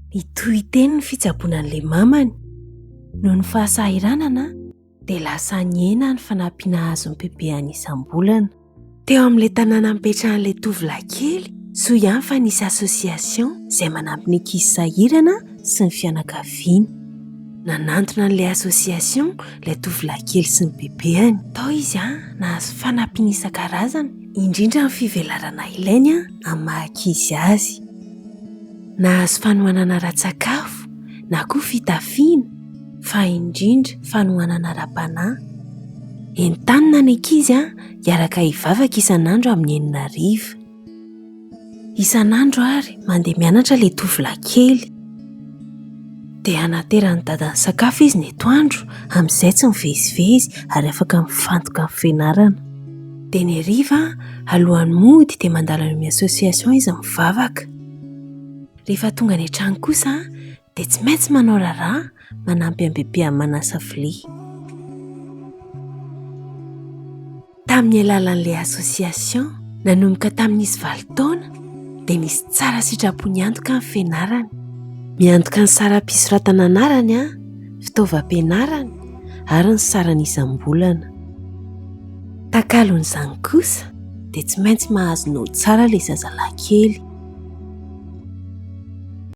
Nitohy teny ny fitsaboana an'ilay mamany. Noho ny fahasahiranana dia lasa nihena ny fanampiana azon'i Pepeany isam-bolana. Teo amin'ilay tanàna nipetrahan'ilay tovolahy kely, soa ihany fa nisy association izay manampy ny ankizy sahirana sy ny fianakaviany. Nanantona an'ilay association ilay tovolahy kely sy ny bebeany. Tao izy nahazo fanampiana isan-karazany, indrindra ny fivelarana ilainy amin'ny maha ankizy azy. Nahazo fanohanana ara-tsakafo na koa fitafiana fa indrindra fanohanana ara-panahy. Entanina ny ankizy hiaraka hivavaka isan'andro amin'ny enina hariva. Isan'andro ary mandeha mianatra ilay tovolahy kely. Dia anateran'ny dadany sakafo izy ny atoandro amin'izay tsy mivezivezy ary afaka mifantoka amin'ny fianarana. Dia ny hariva alohan'ny mody dia mandalo any amin'ny association izy mivavaka. Rehefa tonga any an-trano kosa dia tsy maintsy manao raharaha manampy an'i Bebe amin'ny manasa vilia. Tamin'ny alalan'ilay association, nanomboka tamin'izy valo taona dia nisy tsara sitrapo niantoka ny fianarany. Miantoka ny saram-pisoratana anarany, fitaovam-pianarany ary ny sarany isam-bolana. Takalon'izany kosa dia tsy maintsy mahazo naoty tsara ilay zazalahy kely.